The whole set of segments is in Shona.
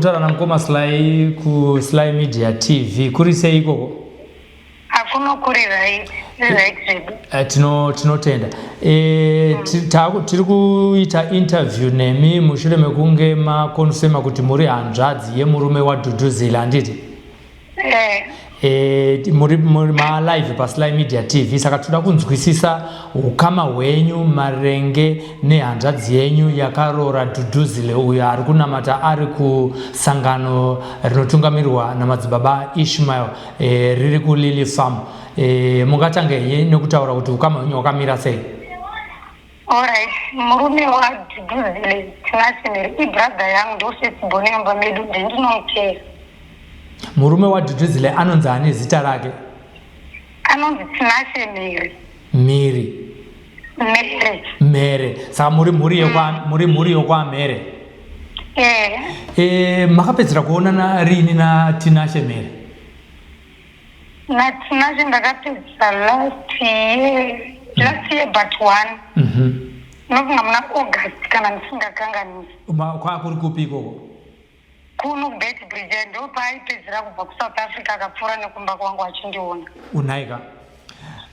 Muri kutaura namukoma Sly kuSly Media TV. Kuri sei ikoko? Hakuno kuri right, right zvedu. Tinotenda. Tiri kuita interview nemi mushure mekunge makonfema kuti muri hanzvadzi yemurume waDhudhuzile, handiti? Eh. Muri malive paSly Media TV, saka toda kunzwisisa ukama hwenyu maringe nehanzvadzi yenyu yakaroora Dhudhuzile, uyo ari kunamata ari kusangano rinotungamirirwa namadzibaba Ishmael, riri kuLily Farm. Mungatanga henyu nekutaura kuti ukama hwenyu hwakamira sei? Alright, murume waDhudhuzile, Tinashe Mhere, ibrother yangu, ndofirst born yomba medu, ndendinomuteera. Murume waDhudhuzile anonzi ani zita rake? Anonzi Tinashe Mhere. Miri? Mhere. Mhere. Saka muri mhuri yokwaMhere? Eh. Makapedzera kuonana rini naTinashe Mhere? NaTinashe ndakapedzisa last year but one. Nokunga muna August, kana ndisingakanganisi. Kwakuri kupi ikoko? Kuno kuBeitbridge, ndo paaipedzera kubva kuSouth Africa, akapfuura nekumba kwangu achindiona. Unaika,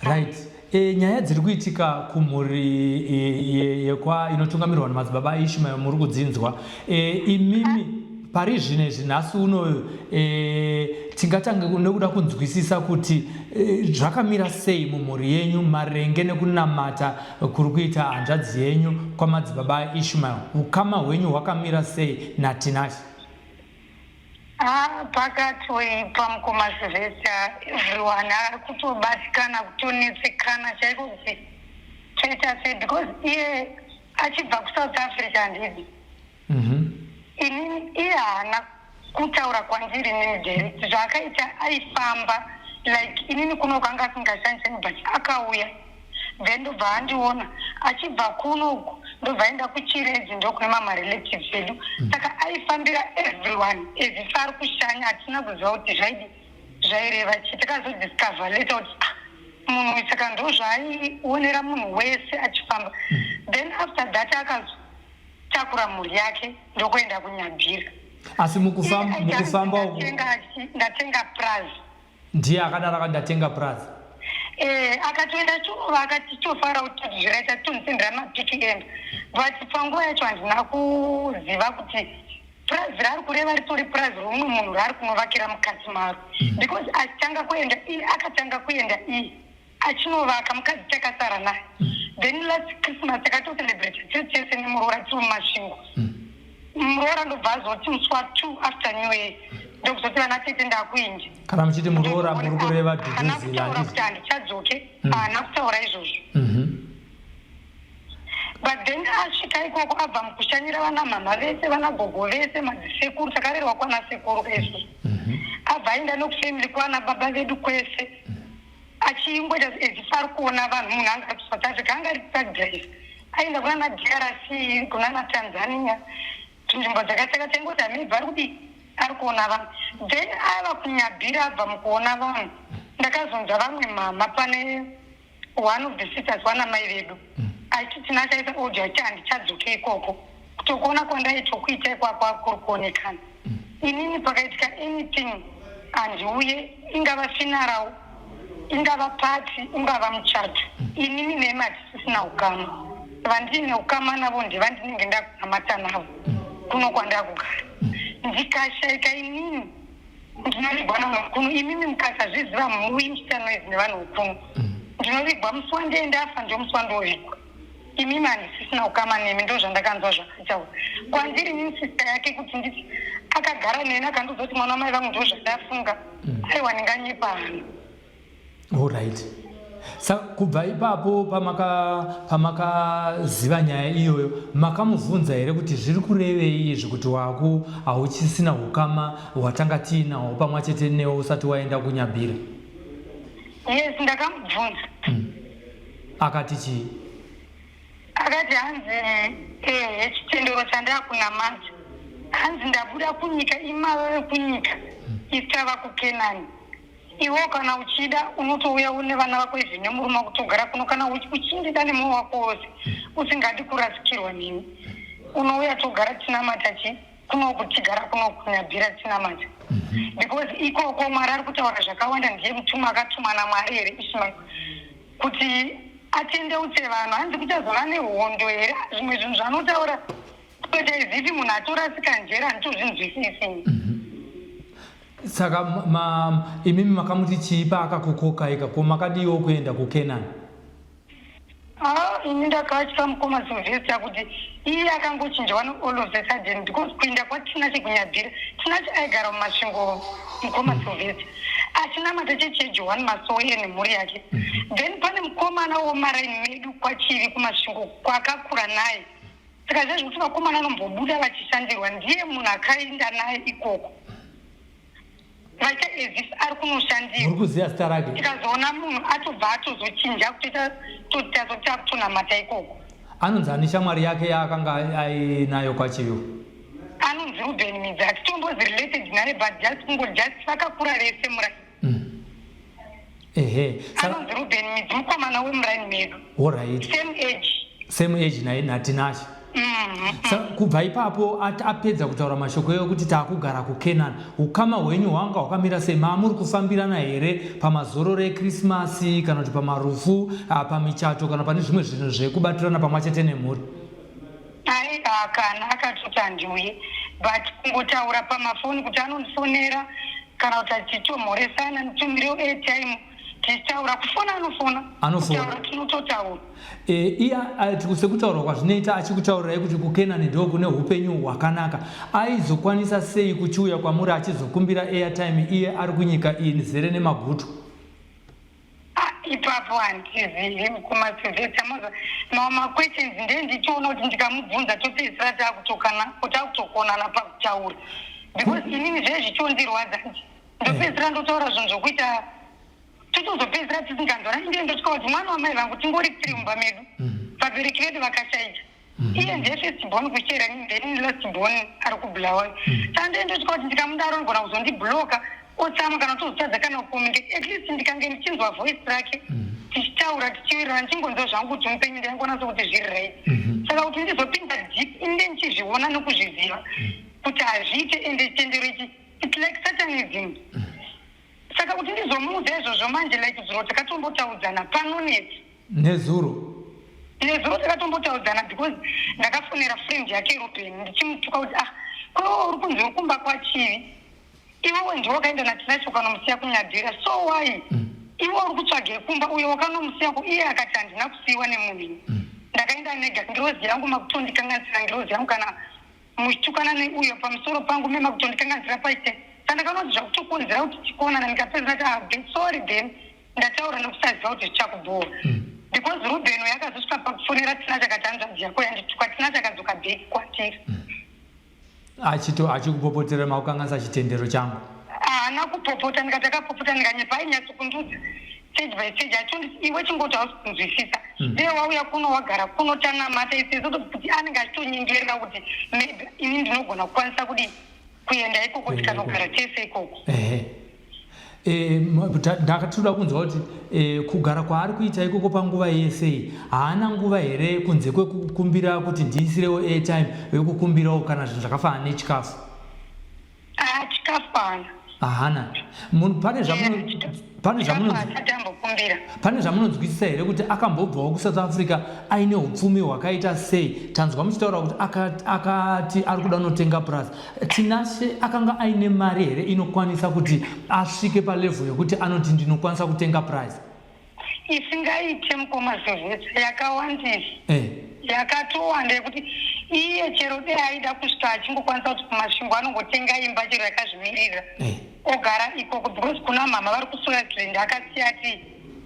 right. Nyaya dziri kuitika kumhuri yekwa inotungamirwa namadzibaba Ishmael muri kudzinzwa. Imimi pari zvino izvi, nhasi unoyu, tingatanga nekuda kunzwisisa kuti zvakamira sei mumhuri yenyu maringe nekunamata kuri kuita hanzvadzi yenyu kwamadzibaba Ishmael. Ukama hwenyu hwakamira sei naTinashe? Ah, pakatoipa, mukoma Sylvester. Everyone ari kutobatikana, kutonetsekana chaiko kuti toita sei, because iye achibva kuSouth Africa, handidi, inini iye haana kutaura kwandiri inini direct. Zvaakaita, aifamba like inini kuno kwanga asingashandisani, but akauya, then ndobva andiona achibva kunoku, ndobva aenda kuChiredzi, ndokune mamarelatives edu. Saka aifambira everyone as if ari kushanya. Hatina kuziva kuti zvaidi zvaireva chii. Takazodiscover later kuti, ah, munhu uyu saka ndo zvaaionera munhu wese achifamba. Then after that akazotakura mhuri yake ndokuenda kuNyabhira. Asi mukufamba uku Ndatenga prazi. Ndiye akadaro, akati ndatenga prazi? Eh, akatoenda chova, akati tofara kuti zviraita, titonzendera mapiki enda. But panguva yacho handina kuziva kuti purazi raari kureva ritori purazi romumwe munhu raari kunovakira mukati maro, because achitanga kuenda iye, akatanga kuenda iye achinovaka, mukadzi takasara naye. Then last Christmas takatocelebrate tiri tese nemuroora, tiri muMasvingo. Muroora ndobva azoti musi wa2 after New Year, ndokuzoti, "Vana tete, ndakuinja." Kana muchiti muroora, muri kureva Haana Dhudhuzile, kutaura handiti? kuti handichadzoke. Haana kutaura izvozvo. But then asvika ikoko, abva mukushanyira vana mama vese, vana gogo vese, madzisekuru, takarerwa kwana sekuru kaizvozvo, abva aenda nekufamily kwana baba vedu kwese, achingoita as if ari kuona vanhu. Munhu anga ari kuSouth Africa, anga ari truck driver, aenda kunana DRC, kunana Tanzania, tunzvimbo dzakasiyana. Taingoti hamibva ari kudii, ari kuona vanhu. Then ava kuNyabhira, abva mukuona vanhu, ndakazonzwa vamwe mama, pane one of the sisters wana mai vedu, achiti Tinashe aisa audio achiti, "Handichadzoke ikoko, kutokuona kwandaitokuita ikwakwa kuri kuonekana. Inini pakaitika anything handiuye, ingava funeral, ingava party, ungava muchato, inini nemi hatisisina ukama. Vandine ukama navo ndevandinenge ndakunamata navo kuno kwandakugara. Ndikashaika inini, ndinovigwa navanhu kuno. Imimi mukasazviziva, muuyi muchiita noise nevanhu vekuno. Ndinovigwa musi wandee ndafa, ndio musi wandovigwa. Imimi handisisina ukama nemi." Ndo zvandakanzwa zvakataura kwandiri inini sister yake. Kuti nditi akagara neni akandiudza kuti mwana wamai vangu ndo zvandafunga, aiwa, ndinganyepa hana. Alright, sa kubva ipapo pamakaziva nyaya iyoyo, makamubvunza here kuti zviri kurevei izvi, kuti waku hauchisina ukama hwatanga tiinahwo pamwe chete newe usati waenda kuNyabhira? Yes, ndakamubvunza. Akati chii? Akati hanzi, ehe, chitendero chandakunamata, hanzi ndabuda kunyika imava vekunyika, isava kuKenani. Iwo kana uchida unotouya une vana vako izvi nemurume wako, togara kuno. Kana uchindida nemwoyo wako wose, usingadi kurasikirwa neni, unouya togara tinamata chi. Kunoku tichigara kunoku kuNyabira tichinamata. Because ikoko Mwari ari kutaura zvakawanda ndiye mutumwa akatumwa naMwari here Ishmael kuti atendeutse vanhu hanzi kuchazova nehondo here zvimwe zvinhu zvaanotaura kutoita as if munhu atorasika njere handitozvinzwisisi. Saka ma, imimi makamuti chii paakakukokai ka ko makadiiwo kuenda kuCanaan? Haa ini ndakatya mukoma Sylvester kuti iye akangochinja wani all of a sudden because kuinda kwaTinashe kuNyabira Tinashe aigara muMasvingo mukoma Sylvester achinamata chechi yeJohani Masowe nemhuri yake then pane mukomana womaraini medu kwaChivi kuMasvingo kwaakakura naye saka zviya zvekuti vakomana vanombobuda vachishandirwa ndiye munhu akainda naye ikoko Vaita as if ari kunoshandirwa. Muri kuziva zita rake? Tikazoona munhu atobva atozochinja akutoita toti tazoti akutonamata ikoko. Anonzi ani shamwari yake yaakanga ainayo kwaChiviwo? Anonzi Ruben Midzi. Hatitombozi related naye but just kungo just vakakura vese muraini. Mm. Ehe. Anonzi Ruben Midzi mukomana wemuraini medu. Alright. Same age. Same age naye naTinashe. Mm-hmm. Sa, kubva ipapo apedza kutaura mashoko ekuti taakugara kuCanaan, ukama hwenyu hwanga hwakamira sei? Maamuri kufambirana here pamazororo eKrisimasi kana kuti pamarufu, pamichato kana pane zvimwe zvinhu zvekubatirana pamwe chete nemhuri? Ai kana akatoti handiuye but kungotaura pamafoni kuti anondifonera kana kuti achitomhoresana nditumirewo airtime tichitaura kufona anofona anofona kutaura tinototaura e, iye sekutaurwa kwazvinoita achikutaurirai kuti kukenani ndo kune upenyu hwakanaka aizokwanisa sei kuchiuya kwamuri achizokumbira airtime iye ari kunyika izere nemagutu ah, ipapo handizivi mukoma Sylvester moza mamwe maquestions ndee ndichiona kuti ndikamubvunza topedzisira takutokana takutokonana pakutaura because inini zvee zvichondirwadza ndopedzisira ndotaura zvinhu zvokuita totozopedzisira tisinganzwana inde ndosvika kuti mwana wamai vangu tingori tiri mumba medu mm. vabereki vedu vakashaika mm. iye ndiye first born kuchera then last born ari kubulawayo mm. saka ndiye ndosvika kuti ndikamudaro anogona kuzondibloka otsamwa kana kutozotadza kana kucommunicate at least ndikange ndichinzwa voice rake tichitaura tichiwirirana ndichingonzwa zvangu kuti mupenyu ndaingoona sokuti zviri right mm-hmm. saka kuti ndizopinda deep inde ndichizviona nokuzviziva kuti hazviite ende chitendero ichi It's like satanism. Saka kuti ndizomuudza izvozvo manje like zuro takatombotaudzana pano netsi. Nezuro? Nezuro takatombotaudzana because ndakafonera friend yake Ruben ndichimutuka kuti ah kwewo uri kunzi uri kumba kwaChivi iwewe ndiwe wakaenda naTinashe ukanomusiya kuNyadhira so why mm. iwe uri kutsvagei kumba uyo wakanomusiya ku iye akati handina kusiyiwa nemunhu mm. ndakaenda nega ngirozi yangu makutondikanganisira ngirozi yangu kana Muchitukana neuyo pamusoro pangu me makutondikanganisira paite sandakaona kuti zvakutokonzera kuti tikoonana ndikapedza ndati ah be sorry then ndataura nekusaziva kuti zvichakubhowa mm. because Ruben uyo akazosvika pakufonera Tinashe akati hanzvadzi yako yandituka Tinashe akadzoka back kwatiri mm. Achito achikupopotera makukanganisa chitendero changu haana kupopota ndikati akapopota ndikanyepa ainyatsokundiudza stage by stage achitonditi iwe chingoti hausi kunzwisisa mm. dee wauya kuno wagara kuno tanamata isesoto kuti anenge achitonyengerera kuti maybe ini ndinogona kukwanisa kudii kuenda ikoko tikanogara tese ikoko e, ndakatoda kunzwa kuti e, kugara kwaari kuita ikoko panguva yese iyi haana nguva here kunze kwekukumbira kuti ndiisirewo airtime yekukumbirawo kana zvinhu zvakafanana nechikafu Ah, chikafu haana. Haana. Munhu pane zvamuno pane zvamuno ambokumbira. Pane zvamunonzwisisa here kuti akambobvawo kuSouth Africa aine upfumi hwakaita sei? Tanzwa muchitaura kuti akati ari kuda kunotenga purazi. Tinashe akanga aine mari here inokwanisa kuti asvike palevel yekuti anoti ndinokwanisa kutenga purazi? Isingaite mukoma Sylvester yakawandisa eh. Yakatowanda yekuti iye chero dei aida kusvika achingokwanisa kuti kuMasvingo anongotenga imba chero yakazvimirira eh. Ogara ikoko because kuna mama vari kuSwaziland akasiya ati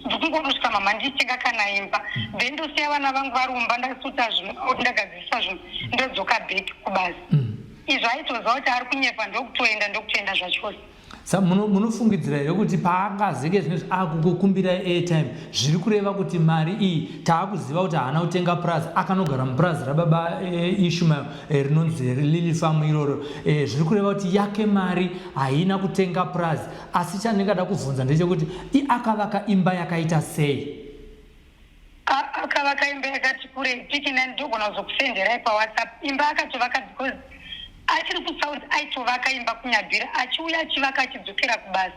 ndikungonosvika mama ndichitenga kana imba mm. Then ndosiya vana vangu vari mumba ndasuta zvinhu ndagadzirisa zvinhu ndodzoka back kubasa mm. Izvo aitoziva kuti ari kunyepa ndokutoenda ndokutoenda zvachose. Sa munofungidzira here kuti paangazeke zvinezvi akukukumbirai airtime zviri kureva kuti mari iyi taakuziva kuti haana kutenga purazi akanogara mupurazi rababa e, Ishmael e, rinonzi Lily Farm iroro e, zviri kureva kuti yake mari haina kutenga purazi asi chandingada kuvhunza ndechekuti i akavaka imba yakaita sei? Akavaka imba yakati kurei piki nani ndogona kuzokusenderai pawhatsapp imba akatovaka because Achiri kuSouth aitovaka imba kuNyabira, achiuya achivaka achidzokera kubasa.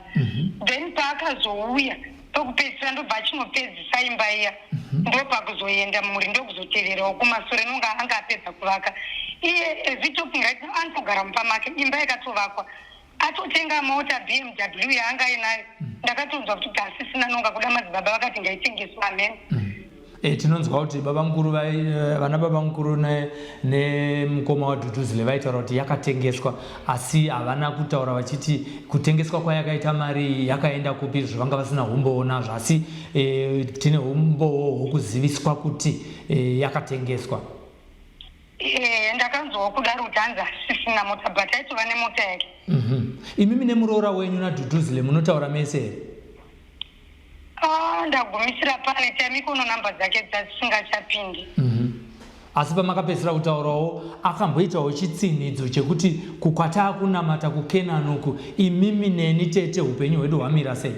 Then paakazouya pekupedzisira ndobva achinopedzisa imba iya, ndopakuzoenda mhuri, ndokuzoteverawo kumasure nonga anga apedza kuvaka. Iye as we talking right now anotogara mumba make, imba yakatovakwa, atotenga mota BMW yaanga ainayo. Ndakatonzwa kuti asisina, nonga kuda madzibaba vakati ngaitengeswa, amen. Tinonzwa kuti baba mukuru vana baba mukuru nemukoma waDhudhuzile vaitaura kuti yakatengeswa, asi havana kutaura vachiti kutengeswa kwayakaita mari iyi yakaenda kupi. Zvavanga vasina umbowo nazvo, asi tine umbowo hwokuziviswa kuti yakatengeswa. Ndakanzwawo kudaro kuti hanzi asisina mota, but aitova nemota yake. Imimi nemuroora wenyu naDhudhuzile munotaura mese here? Ah, ndagumisira pane time ikono namba dzake dzasingachapindi. Asi pamakapedzisira kutaurawo akamboitawo chitsinhidzo chekuti kukwataakunamata kuKenani uku, imimi neni tete upenyu hwedu hwamira sei?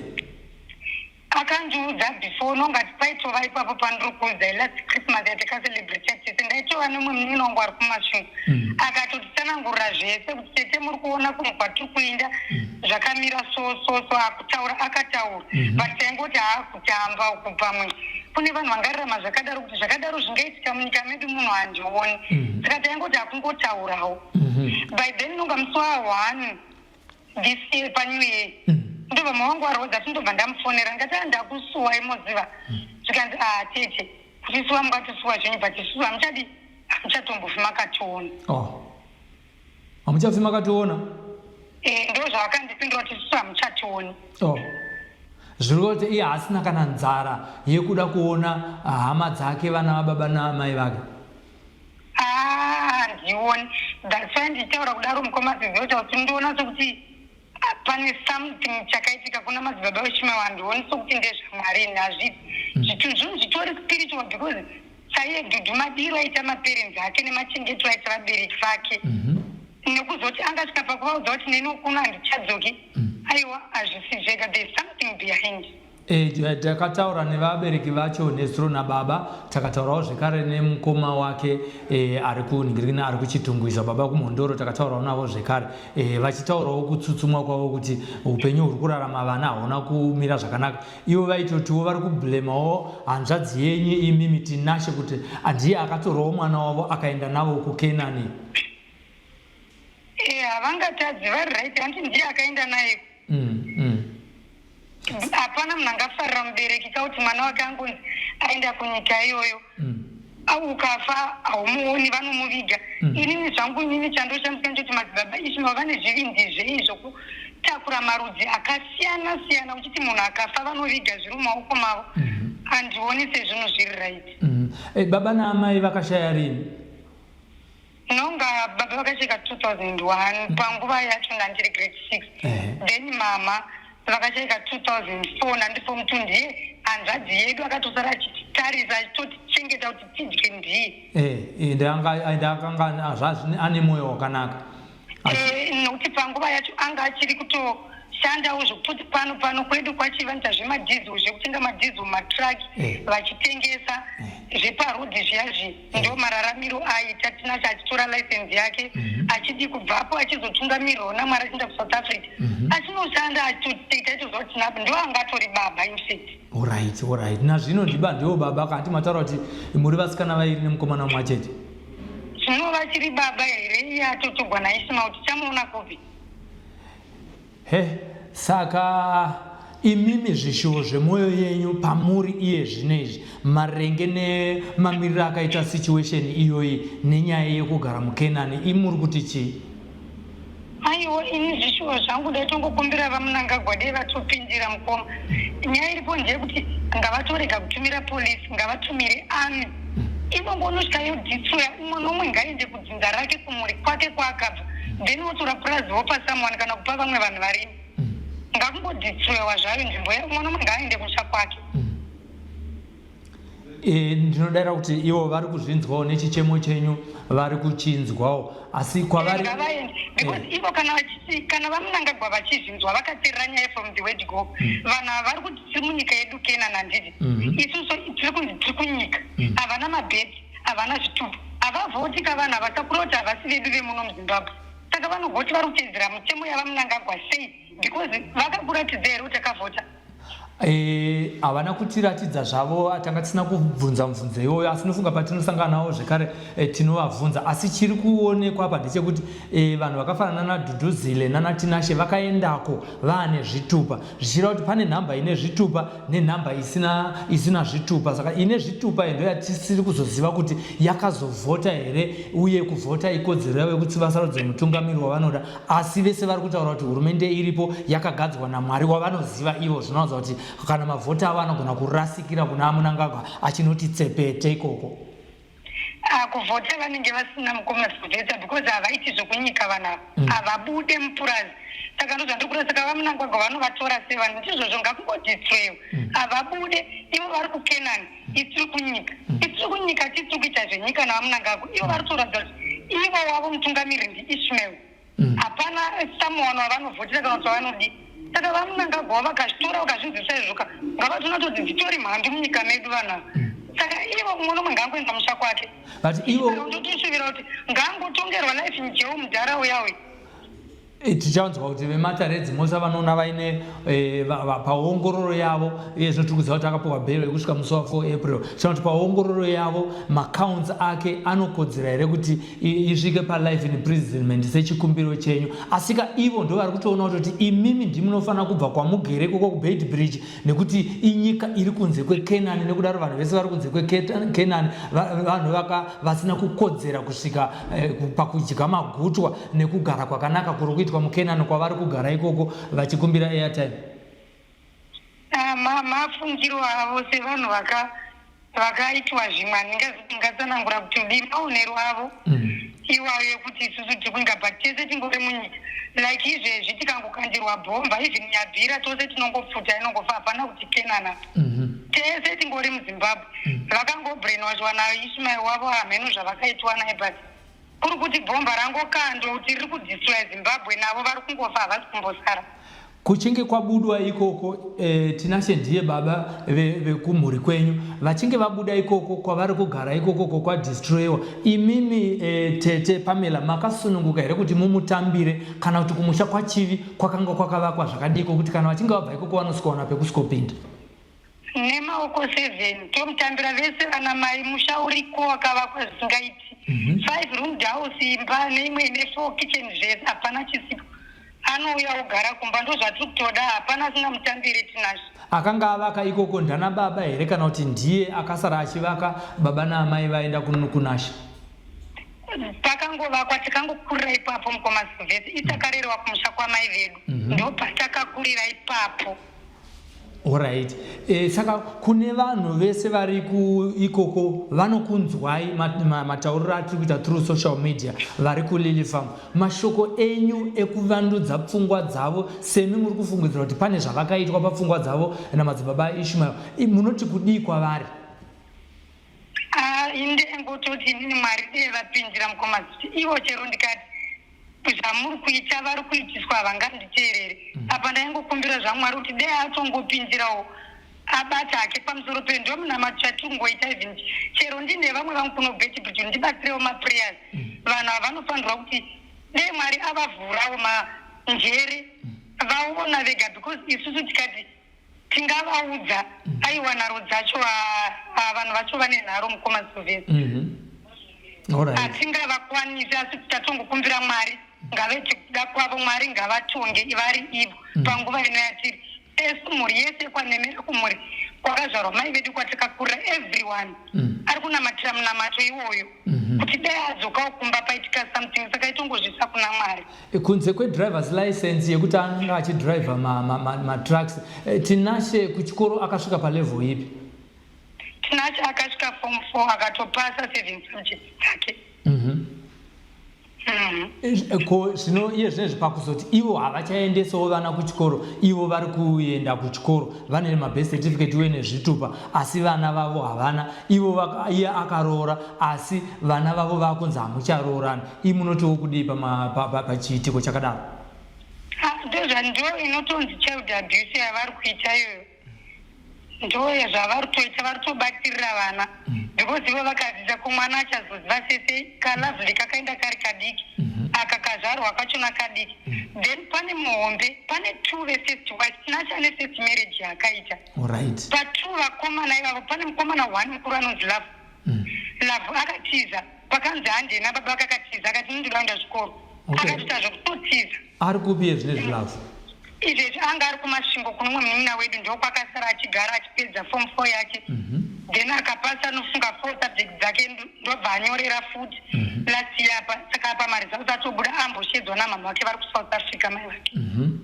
Akandiudza before, nongati paitova ipapo pandiri kuudza last Christmas yatakacelebrate tese, ndaitova nemumwe munin'ina wangu ari kuMasvingo. Akatotitsanangurira zvese kuti tete muri kuona kunhu kwatiri kuinda zvakamira so so so. Akutaura akataura, but taingoti haakutamba uku. Pamwe kune vanhu vangararama zvakadaro, kuti zvakadaro zvingaitika munyika medu munhu handioni. Saka taingoti hakungotaurawo. By then nonga musi wa1 this year paNew Year ndobva mawangu arwadza, ati ndobva ndamufonera ndikati, "Ah, ndakusuwai moziva." Zvikanzi, "Ah tete, kutisuwa mungatisuwa zvenyu, but isusu hamuchadi, hamuchatombofi makationa." Oh, hamuchafi makationa? Ndo zvavakandipindura kuti isusu hamuchationi. Oh, zviri kuti iye haasina kana nzara yekuda kuona hama dzake, vana vababa naamai vake? Ah, handioni. That's why ndichitaura kudaro, mukoma Zizoita, kuti ndoona sekuti ah, pane something chakaitika kuna madzibaba vechimayo. Handioni sokuti ndezvaMwari ini, hazviti zvinhu zvitori spiritual, because chaiye Dhudhu madiro aita maparents ake nemachengetero aita vabereki vake, nekuzoti angasvika pakuvaudza kuti neni kuno handichadzoki, aiwa, hazvisi zvega. There is something behind. Takataura nevabereki vacho nezuro nababa, takataurawo zvekare nemukoma wake ari kunhingirikini, ari kuChitungwiza, baba kuMhondoro, takataurawo navo zvekare vachitaurawo kutsutsumwa kwavo kuti upenyu huri kurarama vana hauna kumira zvakanaka. Ivo vaitotiwo vari kublamewo hanzvadzi yenyu imimi Tinashe kuti ndiye akatorawo mwana wavo akaenda navo kuKenani. Havangatadzi, vari right, hanti ndiye akaenda naye. Hapana munhu angafarira mubereki kauti mwana wake angonzi aenda kunyika iyoyo. Au ukafa haumuoni, vanomuviga. Inini zvangu, inini chandoshandisa ndechoti madzibaba Ishmael vane zvivindi zvei zvokutakura marudzi akasiyana siyana, uchiti munhu akafa vanoviga zviri mumaoko mavo? Handioni sezvinhu zviri right. Baba naamai vakashaya rini? Nonga baba vakasheka 2001, panguva yacho ndandiri grade 6. Then mama vakasheka 2004, ndandi form 2. Ndiye hanzvadzi yedu akatosara achititarisa, achitotichengeta kuti tidye, ndiye. Ende akanga ane mwoyo wakanaka. Nokuti panguva yacho anga achiri kutoshandawo zvekutoti pano pano kwedu kwachivanoita zvemadhizil, zvekutenga madhizil, matruck vachitengesa zveparodhi zviya zvi. Ndo mararamiro aita Tinashe, achitora license yake achidi kubvapo, achizotungamirirawo naMwari achienda kuSouth Africa, achinoshanda achitoita. Itoziva kuti Tinapo ndo anga atori baba in fact. Alright, nazvino ndiba ndiwo baba kanti mataura kuti muri vasikana vairi nemukomana mumwe chete? Zvino vachiri baba here iye atotogwa naIshmael? Tichamuona kupi? He, saka imimi zvishuwo zvemwoyo yenyu pamuri iye zvino izvi, maringe nemamiriro akaita situation iyoyi nenyaya yekugara muKenani, imuri kuti chii? Aiwa, ini zvishuwo zvangu ndaitongokumbira vaMnangagwa dei vatopindira, mukoma. Nyaya iripo ndeyekuti ngavatorega kutumira polisi, ngavatumire army inongonosvika yodestroya. Umwe nomwe ngaende kudzinza rake, kumhuri kwake kwaakabva, then votora purazi vopa someone kana kupa vamwe vanhu varimo. Ngakungodestroyiwa zvayo nzvimbo ya umwe nomwe ngaaende kumusha kwake. Ndinodayira kuti ivo vari kuzvinzwawo nechichemo chenyu, vari kuchinzwawo, asi kwavari Ngavaende, because ivo kana vachiti, kana vaMnangagwa vachizvinzwa, vakateerera nyaya from the word go, vanhu ava vari kuti tiri munyika yedu Kenan, handiti? Isusu tiri kunzi tiri kunyika, havana mabheti, havana zvitupa, havavhoti ka vanhu ava. Sakura kuti havasi vedu vemuno muZimbabwe. Saka vanogoti vari kutevedzera mutemo yavaMnangagwa sei? Because vakakuratidza here kuti akavhota? Eh, havana kutiratidza zvavo, tanga tisina kubvunza mubvunzo iwoyo, asi nofunga patinosangana navo zvekare tinovabvunza. Asi chiri kuonekwa apa ndechekuti vanhu vakafanana naDhudhuzile nanaTinashe vakaendako vaane zvitupa, zvichireva kuti pane nhamba ine zvitupa nenhamba isina zvitupa. Saka ine zvitupa ndo yatisiri kuzoziva kuti yakazovhota here, uye kuvhota ikodzero yavo yekuti vasarudze mutungamiri wavanoda. Asi vese vari kutaura kuti hurumende iripo yakagadzwa naMwari wavanoziva ivo, zvinoratidza kuti kana mavhoti avo anogona kurasikira kuna Mnangagwa achinoti tsepete ikoko. Ah, kuvhota vanenge vasina, mukoma Sylvester, because havaiti zvokunyika vanhu ava. Havabude mupurazi. Saka ndozvandiri kuda. Saka vaMnangagwa vanovatora sevanhu? Ndizvozvo, ngakungodestroyiwa. Havabude ivo, vari kuKenani, isiri kunyika. Isiri kunyika, tisiri kuita zvenyika navaMnangagwa. Ivo vari kutoratidza kuti ivo wavo mutungamiri ndiIshmael. Hapana someone wavanovhotera kana kuti vavanodi. Saka vaMnangagwa vakazvitora vakazvinzwisa izvoka, ngavatoona toti dzitori mhandu munyika medu vanhu ava. Saka ivo mumwe nomwe ngaangoenda musha kwake. But ivo Ndotoshuvira kuti ngaangotongerwa life in jail mudhara uya uyu. Tichanzwa kuti vematare edzimhosva vanoona vaine paongororo yavo, uye zvino tiri kuziva kuti akapiwa bhero yekusvika musi wa4 April. Tichaona kuti paongororo yavo macounts ake anokodzera here kuti isvike palife imprisonment sechikumbiro chenyu. Asika ivo ndo vari kutoona kutoti imimi ndimunofanira kubva kwamugere ikoko kuBeitbridge, nekuti inyika iri kunze kweKenani. Nekudaro vanhu vese vari kunze kweKenani vanhu vasina kukodzera kusvika pakudya magutwa nekugara kwakanaka kuri kuitwa muKenani kwavari kugara ikoko vachikumbira airtime. Ah, mafungiro avo sevanhu vakaitwa zvimwe handingatsanangura kuti udii maonero avo iwayo ekuti isusu tiri kunyika, but tese tingori munyika. Like izvezvi tikangokandirwa bhomba even Nyabhira, tose tinongopfuta, inongofa, hapana kuti Kenana. Tese tingori muZimbabwe. Vakangobrainwashwa nayo Ishmael wavo, hamheno zvavakaitwa naye, but kuri kuti bhomba rangokandwa kuti riri kudestroya Zimbabwe, navo vari kungofa, havasi kumbosara. Kuchinge kwabudwa ikoko, Tinashe ndiye baba vekumhuri kwenyu, vachinge vabuda ikoko kwavari kugara ikokoko kwadestroyiwa, imimi tete Pamela makasununguka here kuti mumutambire, kana kuti kumusha kwaChivi kwakanga kwakavakwa zvakadiko kuti kana vachinge vabva ikoko vanosvikowana pekusvikopinda? Nemaoko 7 tomutambira vese vana mai. Musha uriko wakavakwa zvisingaiti. Five room house, imba neimwe ine four kitchen, zvese, hapana chisipo. Anouya ogara kumba, ndo zvatiri kutoda, hapana asingamutambire Tinashe. Akanga avaka ikoko ndana baba here, kana kuti ndiye akasara achivaka baba naamai vaenda kuNashe? Pakangovakwa, tikangokurira ipapo, mukoma Sylvester. Itakarerwa kumusha kwamai vedu. Ndo patakakurira ipapo. Alright. Saka kune vanhu vese vari ikoko vanokunzwai matauriro atiri kuita through social media, vari kuLily Farm, mashoko enyu ekuvandudza pfungwa dzavo, semi muri kufungidzira kuti pane zvavakaitwa papfungwa dzavo namadzibaba Ishmael, munoti kudii kwavari? Ah, indengototi inini Mwari dee vapindira, mukoma, kuti ivo chero ndikati zvamuri kuita vari kuitiswa, havanganditeereri. Apa ndaingokumbira zvaMwari kuti dee atongopindirawo, abata hake pamusoro pe ndo munamato chatingoita. Even chero ndine vamwe vangu kuno Beitbridge, ndibatsirewo maprayers. Vanhu ava vanofanirwa kuti dei Mwari avavhurawo manjere, vaona vega, because isusu tikati tingavaudza, aiwa, nharo dzacho, vanhu vacho vane nharo, mukoma Sylvester. Hatingavakwanisi, asi tatongokumbira Mwari ngavete kuda kwavo, Mwari ngavatonge vari ivo. Panguva ino yatiri esu, mhuri yese kwaNemera, kumhuri kwakazvarwa mai vedu, kwatakakurira, everyone ari kunamatira munamato iwoyo kuti dai adzokawo kumba paitika something. Saka itongozvisa kuna Mwari. Kunze kwedrivers license yekuti anga achidriver matrucks, Tinashe kuchikoro akasvika palevel ipi? Tinashe akasvika form 4, akatopasa seven subjects dzake. Ko zvino iye zvinezvi pakuzoti ivo havachaendesawo vana kuchikoro, ivo vari kuenda kuchikoro, vane mabirth certificate uye nezvitupa, asi vana vavo havana, ivo iye akaroora, asi vana vavo vakunzi hamucharoorani, ii munotiwo kudii pachiitiko chakadaro? Ah, ndozva ndo inotonzi child abuse yavari kuita iyoyo, ndo zvavari kutoita, vari kutobatirira vana, because ivo vakadzidza, ko mwana achazoziva sese kaLovely kakaenda kari kadiki. Aka kazvarwa kachona kadiki. Then pane muhombe, pane two vefirst wife. Tinashe ane first marriage yaakaita. Alright. Patwo vakomana ivavo pane mukomana one mukuru anonzi Love. Love akatiza. Pakanzi handei nababa vake akatiza akati ini ndoda kuenda chikoro. Okay. Akatoita zvekutotiza. Ari kupi iye zvinezvi Love? Izvezvi anga ari kuMasvingo kune umwe munin'ina wedu ndokwakasara achigara achipedza form 4 yake. Then akapasa nofunga 4 subjects dzake ndobva anyorera futi last year apa saka apa maresults atobuda amboshedzwa namama vake vari kuSouth Africa mai vake.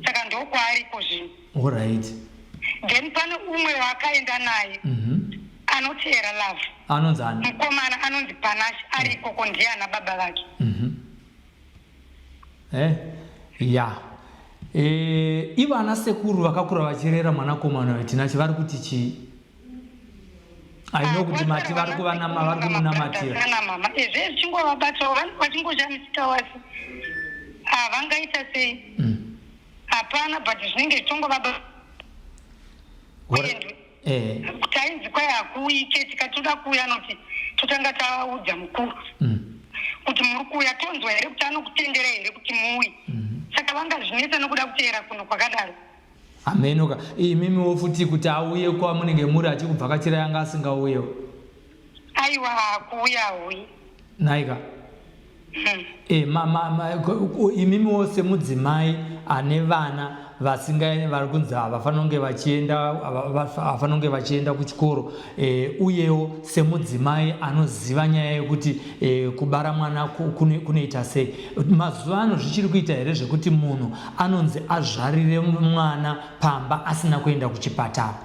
Saka ndokwaariko zvino. Alright. Then pane umwe waakaenda naye anoteera Love. Anonzi ani? Mukomana anonzi Panashe ari ikoko ndiye ana baba vake. Eh, ya. Eh, ivo ana sekuru vakakura vachirera mwanakomana uyu Tinashe vari kuti chii? I know kuti mati vari kuvanama vari kumunamatira. Ana mama izvi zvichingovabatawo vanenge vachingoshamisikawo asi havangaita sei? Hapana but zvinenge zvichingovabata. Kuendwe. Eh. Tainzi kwai hakuuyike tikati toda kuuya anoti totanga taudza mukuru. Kuti muri kuuya tonzwa here kuti anokutendera here kuti muuye. Saka vanga zvinetsa nokuda kuteera kunhu kwakadaro. Hameno ka imimiwo futi kuti auye kwamunenge muri achikubvakachirai anga asingauyewo. Aiwa hakuuya hauyi. Nhaika. E, ma, ma, ma, imimiwo semudzimai ane vana vasinga vari kunzi havafanira kunge vachienda havafanira kunge vachienda kuchikoro e, uyewo semudzimai anoziva nyaya yekuti e, kubara mwana kunoita sei mazuva ano zvichiri kuita here zvekuti munhu anonzi azvarire mwana pamba asina kuenda kuchipatara?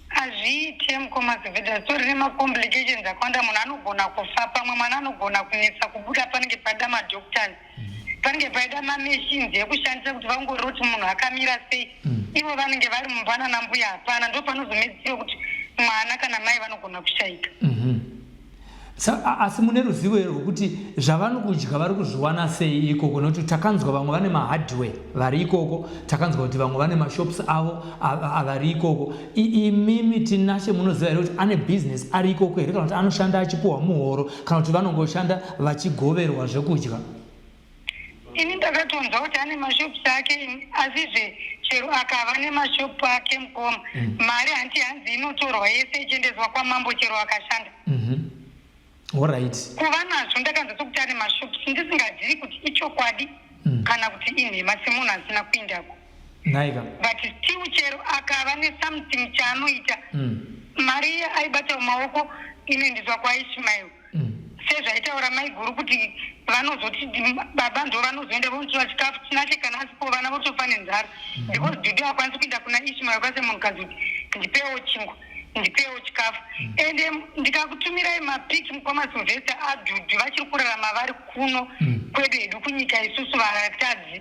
Hazviite mukoma Zubeda zvitori nemacomplications akawanda munhu anogona kufa pamwe mwana anogona kunetsa kubuda panenge paida madoctors panenge paida mamachines ekushandisa kuti vaongorore kuti munhu akamira sei ivo vanenge vari mumba nana mbuya hapana ndopanozomedzisira kuti mwana kana mai vanogona kushaika. Sa, asi mune ruzivo here rwekuti zvavanokudya vari kuzviwana sei ikoko nekuti takanzwa vamwe vane mahardware vari ikoko takanzwa kuti vamwe vane mashops avo avari ikoko imimi Tinashe munoziva here kuti ane business ari ikoko here kana kuti anoshanda achipuhwa muhoro kana kuti vanongoshanda vachigoverwa zvekudya? Ini ndakatonzwa kuti ane mashops ake ini asizve chero akava nemashop ake mukoma mari hanti hanzi inotorwa yese ichiendeswa kwamambo chero akashanda. Alright. Kuva nazvo ndakanzwa sekuti ane mashops ndisingazivi kuti ichokwadi kana kuti inhema semunhu asina kuindako. Nhaika. But still chero akava nesomething chaanoita mari iye aibata mumaoko inoendeswa kwaIshmael. Sezvaitaura maiguru kuti vanozoti baba ndovanozoenda vonotora chikafu Tinashe kana asipo vana votofa nenzara because Dudu haakwanisi kuenda kuna Ishmael kwase munhukadzi kuti ndipewo chingwa ndipewo chikafu ende ndikakutumirai mapic mukoma Sylvester aDudu vachiri kurarama vari kuno kwedu hedu kunyika isusu vatadzi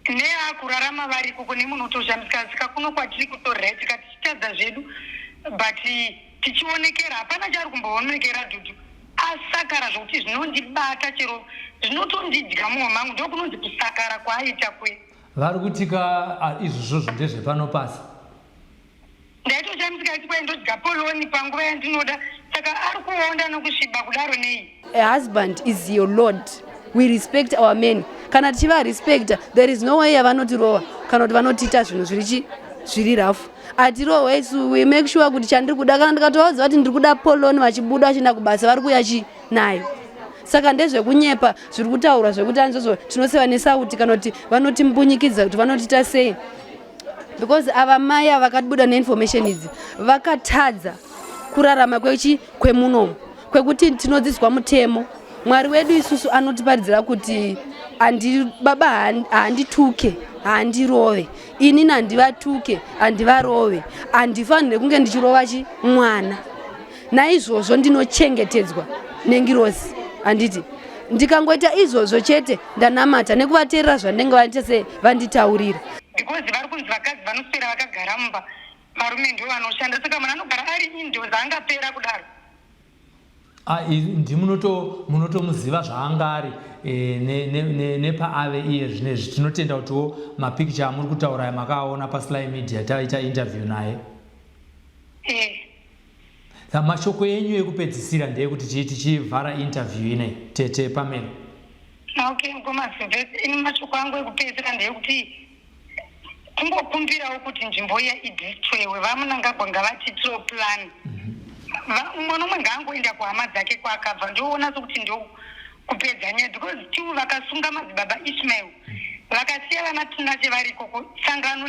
neakurarama variko kune munotoshamisika saka kuno kwatiri kutorera tikati tichitadza zvedu but tichionekera hapana chaari kumboonekera Dudu asakara zvokuti zvinondibata chero zvinotondidya mumwe mangu ndokunonzi kusakara kwaaita kwe. Vari kutika izvozvozvo ndezvepano pasi. Ndaitoshamisika kuti kwai ndodya poloni panguva yandinoda saka ari kuonda nokusviba kudaro nei? A husband is your lord. We respect our men. Kana tichiva respecta there is no way yavanotirova kana kuti vanotiita zvinhu zviri chi zviri rough. Atirohwe isu we make sure kuti chandiri kuda kana ndikatovaudza kuti ndiri kuda poloni vachibuda vachienda kubasa vari kuuya chi nayo. Saka ndezvekunyepa zviri kutaurwa zvekuti anzvozvo tinoseva nesauti kana kuti vanotimbunyikidza kuti vanotiita sei. Because ava mai ava vakabuda neinformation idzi vakatadza kurarama kwechi kwemunomu kwekuti tinodzidzwa mutemo. Mwari wedu isusu anotiparidzira kuti andi, baba handituke handirove inini handivatuke handivarove handifanire kunge ndichirova chi mwana. Naizvozvo ndinochengetedzwa nengirozi handiti ndikangoita izvozvo chete ndanamata nekuvateerera zvandinenge vaita se vanditaurira. Because vari kunzi vakadzi vanoswera vakagara mumba varume ndivo vanoshanda saka munhu anogara ari indoors angapera kudaro. Ndi munotomuziva zvaanga ari nepaave iye zvinezvi. Tinotenda kutiwo mapikicha amuri kutaura aya makaaona paSly Media taita interview naye. Mashoko enyu ekupedzisira ndeyekuti chii tichivhara interview inei tete Pamela? Okay, mukoma Silvester, ini mashoko angu ekupedzisira ndeyekuti kungokumbirawo kuti nzvimbo iya idestroyiwe. VaMnangagwa ngavatiitirewo plan. Umwe nomwe ngaangoenda kuhama dzake kwaakabva. Ndoona sokuti ndo kupedza nyaya, because till vakasunga madzibaba Ishmael, vakasiya vana Tinashe vari ikoko, sangano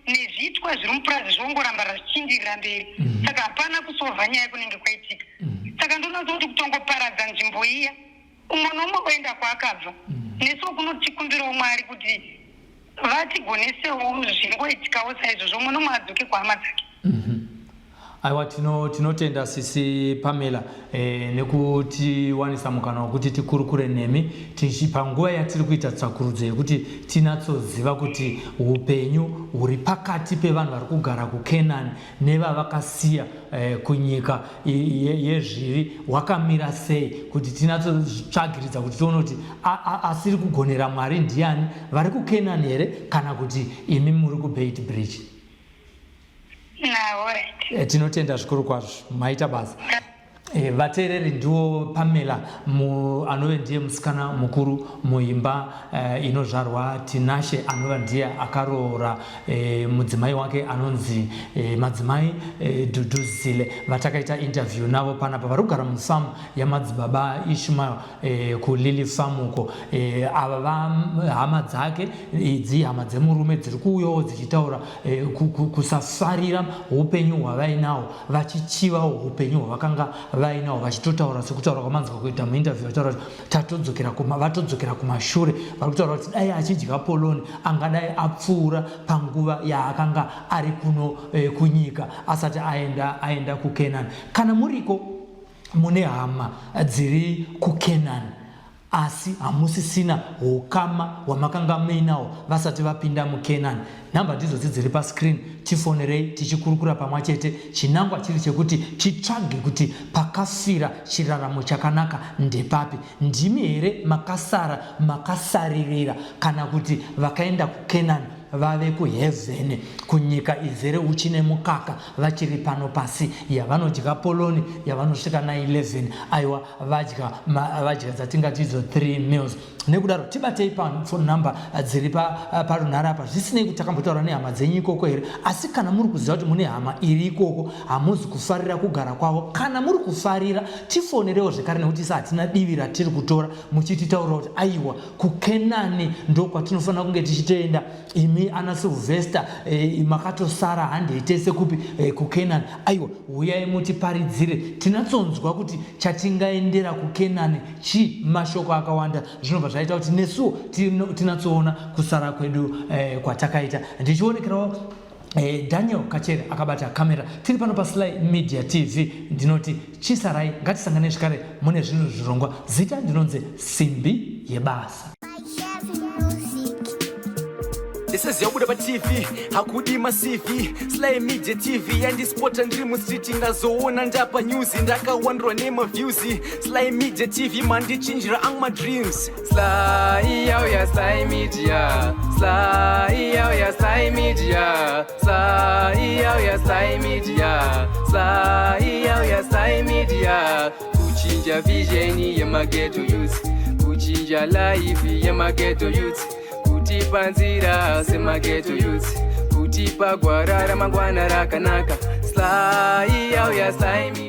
nezviitwa zviri mupurazi zvongoramba zvichiindirira mberi. Saka hapana kusolva nyaya kunenge kwaitika. Saka ndoona sokuti kutongoparadza nzvimbo iya, umwe nomwe oenda kwaakabva. Nesuwo kunotikumbirawo Mwari kuti vatigonesewo zvingoitikawo saizvozvo, umwe nomwe adzoke kuhama dzake. Aiwa, tinotenda sisi Pamela nekutiwanisa mukana wekuti tikurukure nemi tichi panguva yatiri kuita tsakurudzo yekuti tinatsoziva kuti upenyu huri pakati pevanhu vari kugara kuCanaan nevavakasiya kunyika yezvivi hwakamira sei, kuti tinatsotsvagiridza kuti tione kuti asiri kugonera Mwari ndiani, vari kuCanaan here kana kuti imi muri kuBeitbridge. Tinotenda zvikuru kwazvo, maita basa. Vateereri, ndiwo Pamela anove ndiye musikana mukuru muimba inozvarwa Tinashe, anova ndiye akaroora mudzimai wake anonzi madzimai Dhudhuzile, vatakaita interview navo panapa, vari kugara mufamu yamadzibaba Ishmael kuLily Farm uko. Ava hama dzake idzi, hama dzemurume, dziri kuuyawo dzichitaura kusafarira upenyu hwavainahwo, vachichivawo upenyu hwavakanga vainahwo, vachitotaura sekutaura kwamanzwa kuita muinterview, vachitaura kuti tatodzokera kuma vatodzokera kumashure. Vari kutaura kuti dai achidya poloni angadai apfuura panguva yaakanga ari kuno kunyika asati aenda kuCanaan. Kana muriko mune hama dziri kuCanaan asi hamusisina ukama hwamakanga muinawo vasati vapinda muCanaan, nhamba ndidzodzi dziri pascreen, tifonerei tichikurukura pamwe chete. Chinangwa chiri chekuti titsvage kuti pakafira chiraramo chakanaka ndepapi. Ndimi here makasara makasaririra, kana kuti vakaenda kuCanaan vave kuheaven, kunyika izere uchi nemukaka, vachiri pano pasi yavanodya poloni yavanosvika na11? Aiwa, vadya dzatingati idzo 3 meals. Nekudaro tibatei paphone number dziri parunhare apa. Zvisinei kuti takambotaura nehama dzenyu ikoko here, asi kana muri kuziva kuti mune hama iri ikoko, hamuzi kufarira kugara kwavo, kana muri kufarira, tifonerewo zvekare, nekuti isa hatina divi ratiri kutora, muchititaurira kuti aiwa, kuCanaan ndo kwatinofanira kunge tichitoenda. Imi ana Sylvester makatosara, handei tese kupi? KuCanaan. Aiwa, uyai mutiparidzire, tinatsonzwa kuti chatingaendera kuCanaan chii. Mashoko akawanda zvinobva zvaita kuti nesuwo tinatsoona kusara kwedu kwatakaita. Ndichionekerawo Daniel Kachere akabata kamera, tiri pano paSly Media TV. Ndinoti chisarai, ngatisangane zvekare mune zvinhu zvirongwa. Zita ndinonzi Simbi Yebasa. Ndisaziva kubuda paTV hakudi maCV. Sly Media TV yandispota ndiri mustreet, ndazoona ndapa news, ndakawandirwa nemaviews. Sly Media TV mandichinjira angu madreams. Sly yauya, Sly Media. Sly yauya, Sly Media. Sly yauya, Sly Media. Sly yauya, Sly Media. Kuchinja vision yemaghetto youth, kuchinja life yemaghetto youth, kutipa nzira semaghetto youth, kutipa gwara ramangwana rakanaka. Sly yauya, Sly.